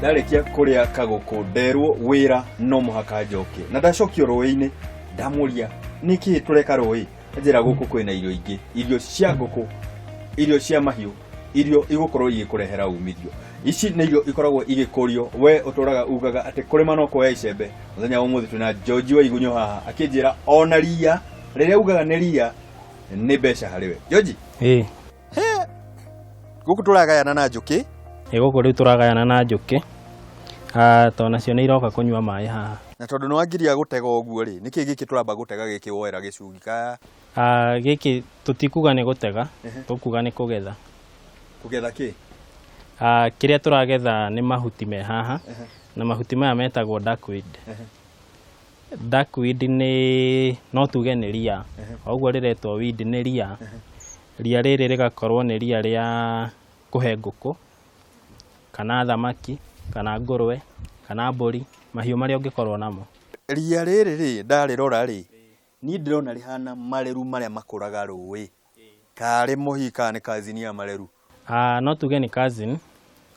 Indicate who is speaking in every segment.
Speaker 1: Ndarĩkia kũrĩa kagũkũ nderwo wĩra no mũhaka njoke, na ndacokio rũĩ-inĩ ndamũria nĩkĩ tũreka rũĩ, anjĩra gũkũ kwĩna irio ingĩ, irio cia ngũkũ, irio cia mahiũ, irio igũkorwo igĩkũrehera umithio. Ici nĩ irio ikoragwo igĩkũrio, we ũtũraga ugaga atĩ kũrĩma no kuoya icembe. Mũthenya wa ũmũthĩ twĩna George wa Igunyũ haha akĩnjĩra ona ria rĩrĩa ugaga nĩ ria nĩ mbeca harĩ we. George,
Speaker 2: Ĩĩ.
Speaker 1: Gũkũ tũragayana na njũkĩ.
Speaker 2: Ĩ gũkũ rĩu tũragayana na njũkĩ. Ah, tondũ nacio nĩ iroka kũnyua maĩ haha.
Speaker 1: Na tondũ nĩ wangiria gũtega ũguo rĩ, nĩkĩ gĩkĩ tũramba gũtega gĩkĩ woera gĩcungi ka?
Speaker 2: Ah, gĩkĩ tũtikuga nĩ gũtega, tũkuga nĩ kũgetha.
Speaker 1: Kũgetha kĩ?
Speaker 2: Ah, kĩrĩa tũragetha nĩ mahuti me haha, na mahuti maya metagwo duckweed. Duckweed nĩ no tuge nĩ ria, o ũguo rĩretwo weed nĩ ria. Ria rĩrĩ rĩgakorwo nĩ ria rĩa kũhe ngũkũ, kana thamaki, kana ngũrwe, kana mbũri, mahiũ marĩa ũngĩkorwo namo.
Speaker 1: Ria rĩrĩ rĩ, ndarĩrora rĩ, niĩ ndĩrona rĩhana mareru marĩa makũraga rũĩ. Karĩ mũhihi kana nĩ cousin ya mareru?
Speaker 2: Ah, no tuge nĩ cousin,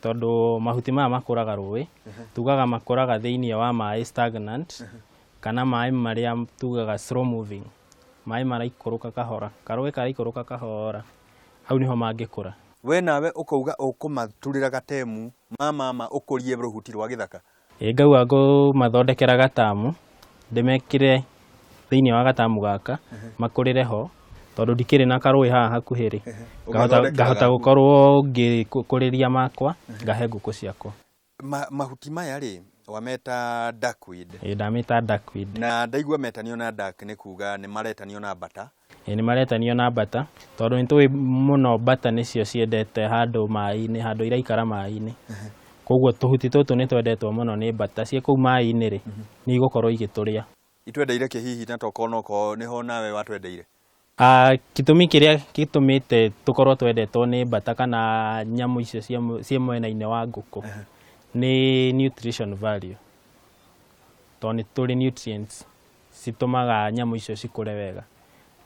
Speaker 2: tondũ mahuti maya makũraga rũĩ, tugaga makũraga thĩinĩ wa maĩ stagnant, kana maĩ marĩa tugaga slow moving. Maĩ maraikũrũka kahora, karũĩ karaikũrũka kahora, hau nĩho mangĩkũra.
Speaker 1: We nawe ũkauga ũkũmaturĩra gatemu ma mama ũkũrie rũhuti rwa gĩthaka?
Speaker 2: Ĩ ngauga ngũmathondekera gatamu, ndĩmekĩre thĩinĩ wa gatamu gaka, makũrĩre ho, tondũ ndikĩrĩ na karũĩ haha hakuhĩ rĩ, ngahota gũkorwo ngĩkũrĩria makwa, ngahe ngũkũ ciakwa.
Speaker 1: Mahuti maya rĩ, wameta duckweed.
Speaker 2: Ĩ ndamĩta duckweed.
Speaker 1: Na ndaigua metanio na duck nĩ kuga nĩ maretanio na mbata.
Speaker 2: Ĩ nĩ maretanio na mbata, tondũ nĩ tũĩ mũno mbata nĩcio ciendete handũ maĩ-inĩ, handũ iraikara maĩ-inĩ. Koguo tũhuti tũtũ nĩ twendetwo mũno nĩ mbata, ciĩ kũu maĩ-inĩ rĩ, nĩ igũkorwo igĩtũrĩa.
Speaker 1: Itwendeire kĩ hihi na tokorwo nokorwo nĩho nawe watwendeire?
Speaker 2: Gĩtũmi kĩrĩa gĩtũmĩte tũkorwo twendetwo nĩ mbata kana nyamũ icio ciĩ mwena-inĩ wa ngũkũ nĩ nutrition value, tondũ nĩ tũrĩ nutrients citũmaga nyamũ icio cikũre wega.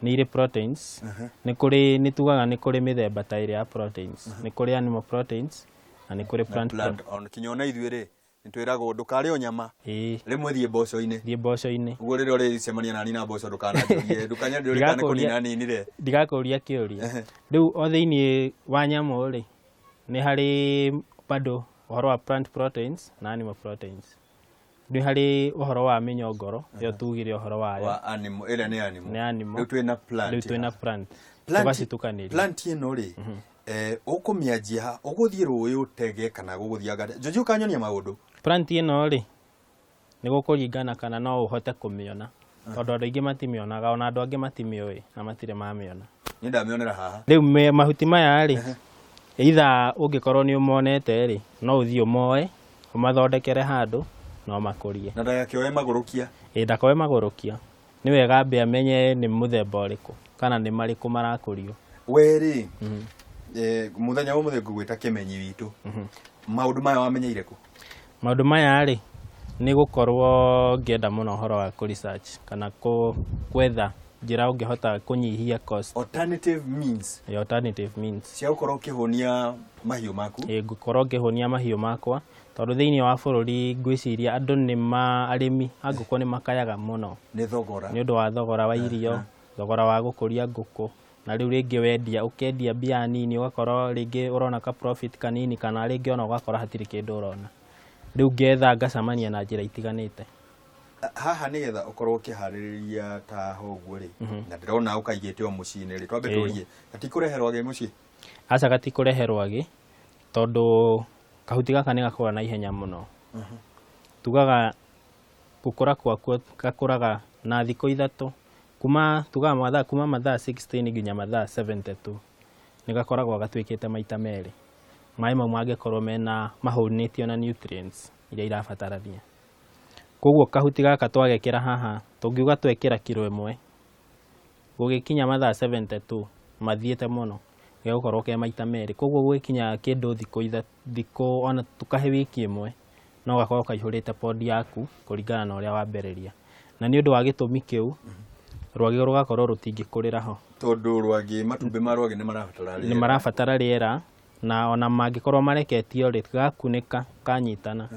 Speaker 2: Nĩ irĩ proteins, nĩ kũrĩ, nĩ tugaga nĩ kũrĩ mĩthemba ta ĩrĩ ya proteins, nĩ kũrĩ animal proteins na nĩ kũrĩ plant
Speaker 1: proteins. Kinya ona ithuĩ rĩ, nĩ twĩragwo ndũkarĩe o nyama.
Speaker 2: Ĩĩ.
Speaker 1: Rĩmwe thiĩ mboco-inĩ.
Speaker 2: Thiĩ mboco-inĩ.
Speaker 1: Ũguo rĩrĩa ũrĩcemania nani na mboco ndũkananjũrie, ndũkananjũrie kana nĩ kũnina ninire.
Speaker 2: Ndigakũria kĩũria. Rĩu o thĩiniĩ wa nyamũ rĩ, nĩ harĩ bado ũhoro wa plant proteins na animal proteins. Nĩ harĩ ũhoro wa mĩnyongoro, ĩyo tugire ũhoro wayo.
Speaker 1: Wa animal, ĩrĩa nĩ animal.
Speaker 2: Nĩ animal.
Speaker 1: Rĩu twĩna plant.
Speaker 2: Rĩu twĩna plant. Tũgacitukaniria.
Speaker 1: Plant ĩno rĩ, ũkũmĩanjia ha? Ũgũthiĩ rũĩ ũtege kana gũgũthiĩ anga? Njoji ũkanyonia maũndũ.
Speaker 2: Plant ĩno rĩ, nĩ gũkũringana kana no ũhote kũmĩona, tondũ andũ aingĩ matimĩonaga, ona andũ angĩ matimĩũĩ na matirĩ mamĩona.
Speaker 1: Niĩ ndamĩonera haha.
Speaker 2: Rĩu mahuti maya rĩ, either ũngĩkorwo nĩ ũmonete rĩ, no ũthiĩ ũmoe, ũmathondekere handũ na ũmakũrie.
Speaker 1: Na ndagakĩoe magũrũkia.
Speaker 2: Ĩĩ ndakoe magũrũkia. Nĩ wega ambe amenye nĩ mũthemba ũrĩkũ kana nĩ marĩkũ marakũrio.
Speaker 1: We rĩ, mũthenya ũmũthĩ ngũgwĩta kĩmenyi witũ. Maũndũ maya wamenyeire kũ?
Speaker 2: Maũndũ maya rĩ, nĩ gũkorwo ngĩenda mũno ũhoro wa kũ research kana gwetha njĩra ũngĩhota kũnyihia cost.
Speaker 1: Alternative means.
Speaker 2: Yeah, alternative means.
Speaker 1: Cia gũkorwo ũkĩhũnia mahiũ maku.
Speaker 2: Ĩĩ, ngũkorwo ngĩhũnia mahiũ makwa, tondũ thĩinĩ wa bũrũri ngwĩciria andũ nĩ ma, arĩmi a ngũkũ nĩ makayaga mũno.
Speaker 1: Nĩ thogora.
Speaker 2: Nĩ ũndũ wa thogora wa irio, thogora wa gũkũria ngũkũ, na rĩu rĩngĩ wendia, ũkendia mbia nini ũgakorwo rĩngĩ ũrona ka profit kanini kana rĩngĩ ona ũgakora hatirĩ kĩndũ ũrona. Rĩu ngetha ngacemania na njĩra itiganĩte.
Speaker 1: Haha nĩgetha ũkorwo ũkĩharĩrĩria ta ho ũguo rĩ, na ndĩrona ũkaigĩte o mũciĩ-inĩ rĩ, twambe tũrie, gatikũrehe rwagĩ mũciĩ?
Speaker 2: Aca gatikũrehe rwagĩ, tondũ kahuti gaka nĩ gakũra na ihenya mũno. Tugaga gũkũra gwakuo gakũraga na thikũ ithatũ, kuma tugaga mathaa, kuma mathaa 16 nginya mathaa 72 nĩ gakoragwo gatuĩkĩte maita merĩ. Maĩ mau mangĩkorwo mena mahũnĩtio na nutrients iria irabatarania. Koguo kahuti gaka twagekĩra haha, tũngiuga twekĩra kiro ĩmwe, gũgĩkinya mathaa 72 mathiĩte mũno, gegũkorwo ke maita merĩ. Koguo gũgĩkinya kĩndũ thikũ ithatũ, thikũ ona tũkahe wiki ĩmwe, no gakorwo kaihũrĩte pond yaku kũringana na ũrĩa wambĩrĩria. Na nĩ ũndũ wa gĩtũmi kĩu, rwagĩ rũgakorwo rũtingĩkũrĩra ho.
Speaker 1: Tondũ rwagĩ, matumbĩ ma rwagĩ nĩ marabatara rĩera.
Speaker 2: Nĩ marabatara rĩera, Na ona mangĩkorwo mareketio rĩ, gakunĩka kanyitana,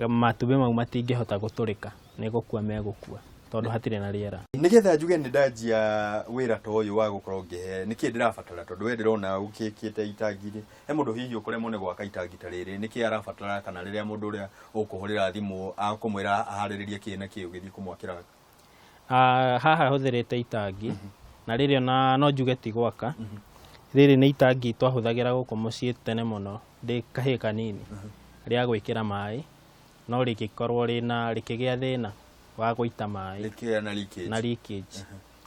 Speaker 2: matumbĩ mau matingĩhota gũtũrĩka, nĩ gũkua megũkua tondũ hatirĩ na rĩera.
Speaker 1: Nĩgetha njuge nĩ ndanjia wĩra ta ũyũ wa gũkorwo ngĩhe, nĩkĩ ndĩrabatara? Tondũ we ndĩrona ũkĩkĩte itangi-rĩ, he mũndũ hihi ũkũremwo nĩ gwaka itangi ta rĩrĩ, nĩkĩ arabatara? Kana rĩrĩa mũndũ ũrĩa ũkũhũrĩra thimũ akũmwĩra aharĩrĩrie kĩ na kĩ ũgĩthiĩ kũmwakĩra?
Speaker 2: Haha hũthĩrĩte itangi, na rĩrĩ ona no njuge ti gwaka. Rĩrĩ nĩ itangi twahũthagĩra gũkũ mũciĩ tene mũno ndĩ kahĩĩ kanini, rĩa gwĩkĩra maĩ, no rĩgĩkorwo rĩna rĩkĩgĩa thĩna wa gũita maĩ.
Speaker 1: Rĩkĩgĩa na leakage.
Speaker 2: Na leakage.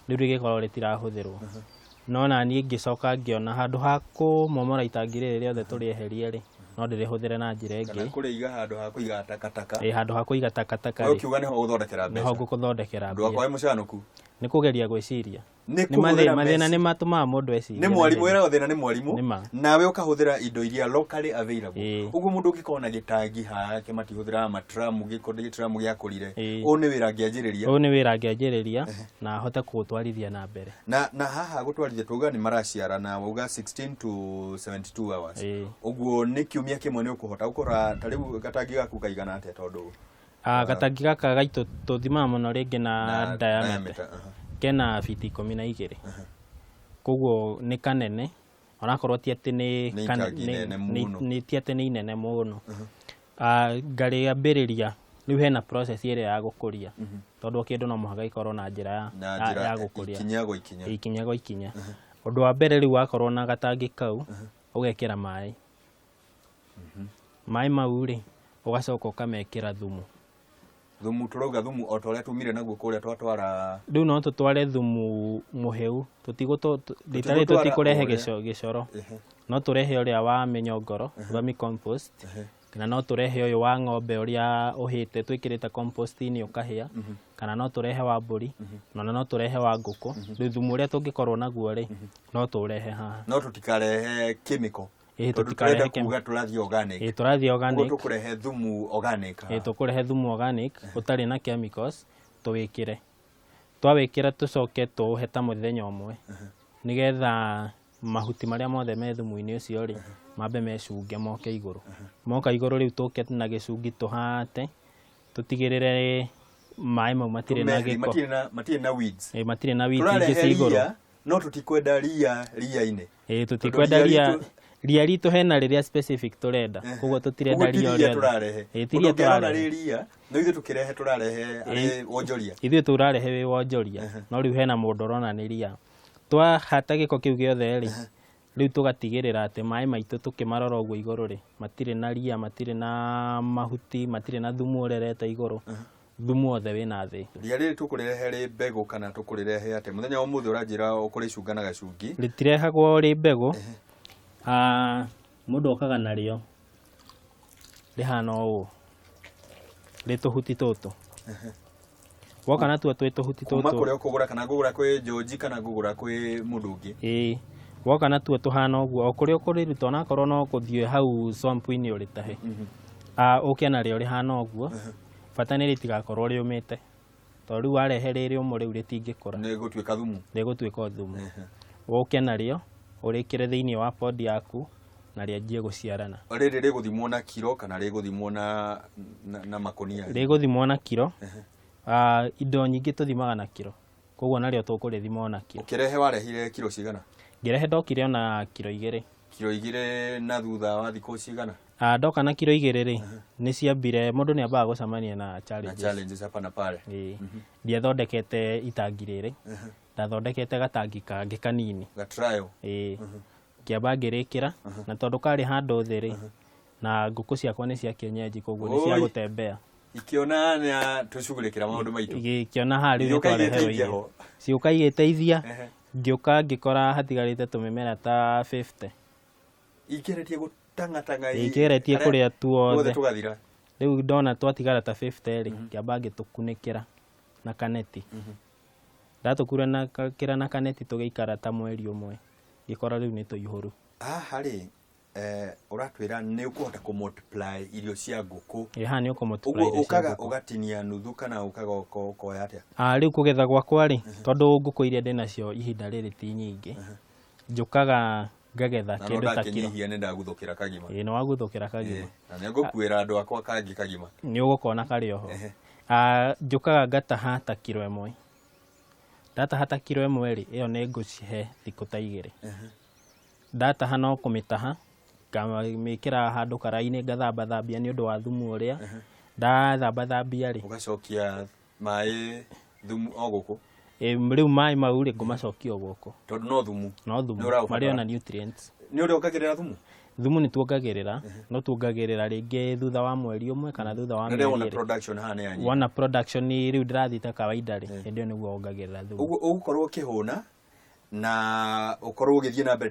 Speaker 2: Rĩu rĩgĩkorwo rĩtirahũthĩrwo. No naniĩ ngĩcoka ngĩona handũ ha kũmomora itangi rĩrĩ rĩothe tũrĩeherie rĩ, no ndĩrĩhũthĩre na njĩra
Speaker 1: Kana
Speaker 2: ĩngĩ.
Speaker 1: Kũrĩiga handũ ha kũiga takataka.
Speaker 2: Ĩ, handũ ha kũiga takataka
Speaker 1: We
Speaker 2: rĩ,
Speaker 1: ũkiuga nĩho ũgũthondekera
Speaker 2: nĩho
Speaker 1: mbeca.
Speaker 2: ngũkũthondekera mbia.
Speaker 1: Ndũgakorwo wĩ mũcanũku.
Speaker 2: Nĩ kũgeria gwĩciria.
Speaker 1: Nĩ
Speaker 2: Nĩ
Speaker 1: kũhũthĩra
Speaker 2: mathĩna nĩ
Speaker 1: meci-
Speaker 2: matũmaga mũndũ ecirie
Speaker 1: Nĩ
Speaker 2: na
Speaker 1: mwarimũ
Speaker 2: ihenya.
Speaker 1: wĩragwo thĩna nĩ mwarimũ.
Speaker 2: Nĩ ma.
Speaker 1: Nawe ũkahũthĩra indo iria locally available.
Speaker 2: Ĩĩ.
Speaker 1: Ũguo mũndũ ũngĩkorwo na gĩtangi hake, matihũthĩraga matramu, gĩko gĩtramu gĩakũrire.
Speaker 2: Ĩĩ.
Speaker 1: Ũyũ nĩ wĩra angĩanjĩrĩria.
Speaker 2: Ũyũ nĩ wĩra angĩanjĩrĩria na ahote kũũtwarithia na mbere.
Speaker 1: Na haha gũtwarithia, twauga nĩ maraciara na wauga 16 to 72 hours.
Speaker 2: Ĩĩ.
Speaker 1: Ũguo nĩ kiumia kĩmwe nĩ ũkũhota gũkora ta rĩu gatangi gaku kaigana atĩa, tondũ
Speaker 2: Gatangi gaka gaitũ tũthimaga mũno rĩngĩ na diameter. Kena fiti 12, koguo nĩ kanene, onakorwo ti atĩ nĩ
Speaker 1: Nĩ itangi inene mũno.
Speaker 2: Nĩ ti atĩ nĩ inene mũno. Ngarĩambĩrĩria rĩu, hena process ĩrĩa ya gũkũria, tondũ o kĩndũ no mũhaka gĩkorwo na njĩra ya,
Speaker 1: Na
Speaker 2: ya,
Speaker 1: njĩra
Speaker 2: ya gũkũria.
Speaker 1: Ikinya gwa ikinya.
Speaker 2: Ikinya gwa ikinya. Ũndũ wa mbere rĩu, wakorwo na gatangi kau, ũgekĩra maĩ. Maĩ mau rĩ, ũgacoka ũkamekĩra thumu.
Speaker 1: Thumu, tũrauga thumu o ta ũrĩa tumire naguo kũrĩa twatwara?
Speaker 2: Rĩu no tũtware thumu mũhĩu, rita rĩrĩ
Speaker 1: Tũtigũtwara
Speaker 2: tũtikũrehe
Speaker 1: ũrĩa.
Speaker 2: gĩcoro. No tũrehe ũrĩa wa mĩnyongoro, vermicompost, kana no tũrehe ũyũ wa ng'ombe ũrĩa ũhĩte twĩkĩrĩte compost-inĩ ũkahĩa, kana no tũrehe wa mbũri, na no tũrehe wa ngũkũ. Rĩu thumu ũrĩa tũngĩkorwo naguo rĩ, no tũũrehe haha.
Speaker 1: No tũtikarehe chemical?
Speaker 2: Ĩĩ,
Speaker 1: Tondũ
Speaker 2: tũtikarehe
Speaker 1: tũrenda kuga tũrathiĩ organic.
Speaker 2: Ĩĩ, tũrathiĩ
Speaker 1: Ũguo
Speaker 2: organic.
Speaker 1: tũkũrehe thumu organic haha.
Speaker 2: Ĩĩ, tũkũrehe thumu organic ũtarĩ na chemicals, tũwĩkĩre. Twawĩkĩra, tũcoke tũũhe ta mũthenya ũmwe, nĩgetha mahuti marĩa mothe me thumu-inĩ ũcio rĩ, mambe mecunge moke igũrũ. Moka igũrũ rĩu, tũke na gĩcungi tũhate, tũtigĩrĩre maĩ mau matirĩ na
Speaker 1: Tũmeherie,
Speaker 2: gĩko.
Speaker 1: Matirĩ na weeds.
Speaker 2: Ĩĩ, matirĩ na weeds ingĩ
Speaker 1: Tũrarehe
Speaker 2: ci igũrũ.
Speaker 1: ria, no tũtikwenda ria ria-inĩ.
Speaker 2: Ĩĩ,
Speaker 1: Tondũ
Speaker 2: tũtikwenda
Speaker 1: ria
Speaker 2: ria. Ria ritũ hena rĩrĩa specific tũrenda, koguo tũtirenda
Speaker 1: Ũguo ti
Speaker 2: ria
Speaker 1: ria
Speaker 2: o rĩothe.
Speaker 1: tũrarehe.
Speaker 2: Ĩĩ, ti
Speaker 1: Mũndũ
Speaker 2: ria
Speaker 1: ũngĩ arona
Speaker 2: tũrarehe.
Speaker 1: rĩ ria, no ithuĩ tũkĩrehe tũrarehe arĩ wonjoria.
Speaker 2: Ithuĩ tũrarehe wĩ wonjoria, no rĩu hena mũndũ ũrona nĩ ria. Twahata gĩko kĩu gĩothe rĩ, rĩu tũgatigĩrĩra atĩ maĩ maitũ tũkĩmarora ũguo igũrũ rĩ, matirĩ na ria, matirĩ na mahuti, matirĩ na thumu ũrerete igũrũ, thumu wothe wĩna thĩ.
Speaker 1: Ria rĩrĩ tũkũrĩrehe rĩ mbegũ kana tũkũrĩrehe atĩ mũthenya wa ũmũthĩ ũranjĩra ũkũrĩcunga na gacungi?
Speaker 2: Rĩtirehagwo rĩ mbegũ. Mũndũ okaga narĩo rĩhana ũũ, rĩ tũhuti tũtũ. Woka natuo twĩ tũhuti
Speaker 1: Kuma
Speaker 2: tũtũ.
Speaker 1: Kũrĩa ũkũgũra, kana ngũgũra kwĩ George kana ngũgũra kwĩ mũndũ ũngĩ?
Speaker 2: Ĩĩ, woka natuo tũhana ũguo, o kũrĩa ũkũrĩruta, onakorwo no kũthiĩ hau swamp-inĩ ũrĩtahe. Ũke narĩo rĩhana ũguo, bata nĩ rĩtigakorwo rĩũmĩte, tondũ rĩu warehe rĩ rĩũmũ rĩu rĩtingĩkũra.
Speaker 1: Nĩ gũtuĩka thumu.
Speaker 2: Rĩgũtuĩka o thumu. Ũke narĩo ũrĩkĩre thĩinĩ wa pond yaku na rĩanjie gũciarana.
Speaker 1: Rĩrĩ rĩgũthimwo na kiro kana rĩgũthimwo na makũnia?
Speaker 2: Rĩgũthimwo na kiro. Indo nyingĩ tũthimaga na kiro, koguo narĩo tũkũrĩthima o na kiro.
Speaker 1: Ũkĩrehe warehire kiro cigana?
Speaker 2: Ngĩrehe ndokire ona kiro 2.
Speaker 1: Kiro 2, na thutha wa thikũ cigana?
Speaker 2: Ndoka na kiro 2 rĩ, nĩ ciambire, mũndũ nĩ ambaga gũcemania na
Speaker 1: Na
Speaker 2: challenges.
Speaker 1: Challenges hapa na pale.
Speaker 2: Ĩĩ. Ndiathondekete itangi rĩrĩ, ndathondekete gatangi kangĩ kanini.
Speaker 1: Ga trial.
Speaker 2: Ĩĩ, ngĩamba ngĩrĩkĩra, na tondũ karĩ handũ thĩ rĩ, na ngũkũ ciakwa nĩ cia kienyeji, koguo nĩ cia
Speaker 1: Oi.
Speaker 2: gũtembea.
Speaker 1: Ikiona nĩ tũcugurĩkĩra maũndũ maitũ.
Speaker 2: Igĩkĩona haha rĩu
Speaker 1: Igĩũka
Speaker 2: nĩ twareherwo
Speaker 1: igĩteithia
Speaker 2: irio.
Speaker 1: ho.
Speaker 2: Ciũka igĩteithia. Ngĩũka ngĩkora hatigarĩte tũmĩmera ta 50.
Speaker 1: Igeretie gũtang'atang'a
Speaker 2: Igeretie
Speaker 1: harĩa
Speaker 2: kũrĩa tuothe.
Speaker 1: Tuothe tũgathira.
Speaker 2: Rĩu ndona twatigara ta 50 rĩ, ngĩamba ngĩtũkunĩkĩra na kaneti. Ndatũkunĩkĩra na kaneti, tũgĩikara ta mweri ũmwe, ngĩkora rĩu nĩ tũihũru.
Speaker 1: Haha rĩ, ũratwĩra nĩ ũkũhota kũ multiply irio cia ngũkũ?
Speaker 2: Ĩ, haha nĩ ũkũ-multiply
Speaker 1: Ũguo
Speaker 2: irio cia
Speaker 1: ũkaga
Speaker 2: ngũkũ.
Speaker 1: Ũgatinia nuthu kana ũkaga ũkoya atĩa?
Speaker 2: Rĩu kũgetha gwakwa rĩ, tondũ ngũkũ iria ndĩnacio ihinda rĩrĩ ti nyingĩ, njũkaga Ngagetha
Speaker 1: Na no
Speaker 2: kĩndũ ta kiro.
Speaker 1: Ndakĩnyihia nĩ ndaguthũkĩra kagima.
Speaker 2: Ĩĩ, nĩ waguthũkĩra kagima.
Speaker 1: Ĩĩ, na nĩ ngũkuĩra andũ akwa kangĩ kagima.
Speaker 2: Nĩ ũgũkona karĩ oho. Ah, njũkaga ngataha ta kiro 1. Ndataha ta kiro 1 rĩ, ĩyo nĩ ngũcihe thikũ ta 2. Ndataha no kũmĩtaha, ngamĩkĩra handũ karaĩ-inĩ, ngathambathambia nĩ ũndũ wa thumu ũrĩa. Ndathambathambia rĩ,
Speaker 1: Ũgacokia maĩ thumu o gũkũ?
Speaker 2: Ĩ, rĩu maĩ mau rĩ, ngũmacokia o gũkũ.
Speaker 1: Tondũ no thumu.
Speaker 2: No thumu.
Speaker 1: Nĩ ũraũbatara.
Speaker 2: Marĩ ona nutrients.
Speaker 1: Nĩ ũrĩa ongagĩrĩra thumu?
Speaker 2: Thumu nĩ tuongagĩrĩra, no tuongagĩrĩra rĩngĩ thutha wa mweri 1 kana thutha wa
Speaker 1: Na rĩrĩa
Speaker 2: mĩeri
Speaker 1: wona
Speaker 2: 2.
Speaker 1: production haha nĩ yanyiha.
Speaker 2: Wona production rĩu ndĩrathiĩ ta kawaida rĩ, hĩndĩ ĩyo nĩguo wongagĩrĩra thumu.
Speaker 1: Ũguo ũgũkorwo ũkĩhũna na ũkorwo ũgĩthiĩ na mbere,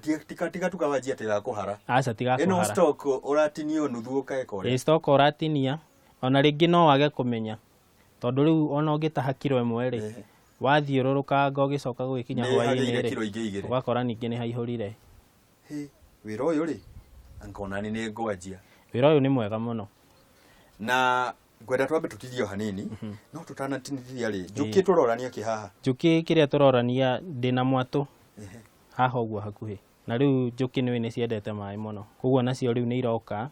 Speaker 1: tiga tuga wanjia atĩ gakũhara.
Speaker 2: Aca, tiga
Speaker 1: Ĩno
Speaker 2: kũhara.
Speaker 1: stock ũratinio nuthu ũkaeka ũrĩa.
Speaker 2: Ĩ, stock ũratinia, ona rĩngĩ no wage kũmenya, tondũ rĩu ona ũngĩtaha kiro 1 rĩ, wathiũrũrũkanga ũgĩcoka gũgĩkinya
Speaker 1: Nĩ
Speaker 2: hwaĩ-inĩ
Speaker 1: hagĩire
Speaker 2: rĩ,
Speaker 1: kiro ingĩ 2.
Speaker 2: ũgakora ningĩ nĩ haihũrire.
Speaker 1: Hĩ, wĩra ũyũ rĩ, ngona nĩ nĩ ngwanjia.
Speaker 2: Wĩra ũyũ nĩ mwega mũno.
Speaker 1: Na ngwenda twambe tũtithie o hanini, no tũtanatinithia rĩ, njũkĩ tũrorania kĩ haha?
Speaker 2: Njũkĩ kĩrĩa tũrorania, ndĩna mwatũ haha ũguo hakuhĩ. Na rĩu njũkĩ nĩũĩ nĩ ciendete maĩ mũno, koguo nacio rĩu nĩ iroka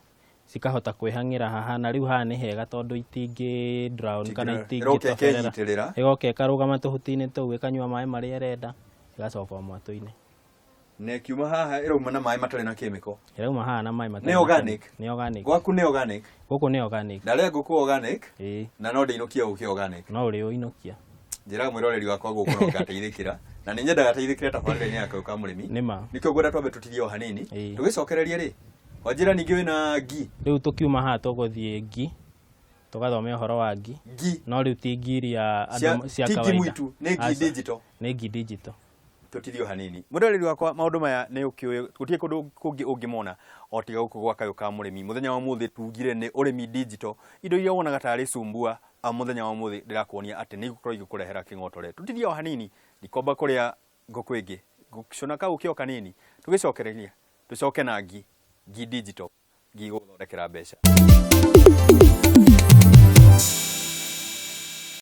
Speaker 2: cikahota kwĩhang'ĩra haha, na rĩu haha nĩ hega tondũ itingĩ drown kana
Speaker 1: Itingĩ- ĩroka
Speaker 2: itingĩtoberera.
Speaker 1: ĩkenyitĩrĩra.
Speaker 2: Ĩgoka ĩkarũgama tũhuti-inĩ tũu, ĩkanyua maĩ marĩa ĩrenda, ĩgacoka o mwatũ-inĩ.
Speaker 1: Na ĩkiuma haha ĩrauma na maĩ matarĩ na chemical.
Speaker 2: Ĩrauma haha na maĩ matarĩ
Speaker 1: Nĩ
Speaker 2: na
Speaker 1: organic?
Speaker 2: chemical. Nĩ organic.
Speaker 1: Gwaku nĩ organic?
Speaker 2: Gũkũ nĩ organic.
Speaker 1: Ndarĩa ngũkũ organic?
Speaker 2: Ĩĩ.
Speaker 1: Na no ndĩinũkie ũkĩ organic.
Speaker 2: No ũrĩ ũinũkia.
Speaker 1: Njĩraga mwĩroreri wakwa gũkũ no ngateithĩkĩra. Na nĩ nyendaga teithĩkĩre tabarĩra-inĩ ya Kayũ ka Mũrĩmi.
Speaker 2: Nĩ ma.
Speaker 1: Nĩkĩo ngwenda twambe tũtirie o hanini.
Speaker 2: Ĩĩ.
Speaker 1: Tũgĩcokererie rĩ, wanjĩra ningĩ wĩna ngi.
Speaker 2: Rĩu tũkiuma haha tũgũthiĩ ngi, tũgathome ũhoro wa ngi.
Speaker 1: Ngi.
Speaker 2: No rĩu ti ngi iria andũ cia
Speaker 1: Ti ngi
Speaker 2: kawaida.
Speaker 1: mũitu, nĩ ngi
Speaker 2: Aca.
Speaker 1: digital.
Speaker 2: Nĩ ngi digital.
Speaker 1: Tũtirie o hanini. Mwĩroreri wakwa, maũndũ maya nĩ ũkĩũĩ, gũtirĩ kũndũ kũngĩ ũngĩmona o tiga gũkũ gwa Kayũ ka Mũrĩmi. Mũthenya wa ũmũthĩ tugire nĩ ũrĩmi digital, indo iria wonaga tarĩ cumbua, mũthenya wa ũmũthĩ ndĩrakuonia atĩ nĩ igũkorwo igĩkũrehera kĩng'otore. Tũtirie o hanini, ndikwamba kũrĩa ngũkũ ĩngĩ, ngũcũna kaũkĩ o kanini, tũgĩcokereria, tũcoke na ngi, ngi digital, ngi gũgũthondekera mbeca.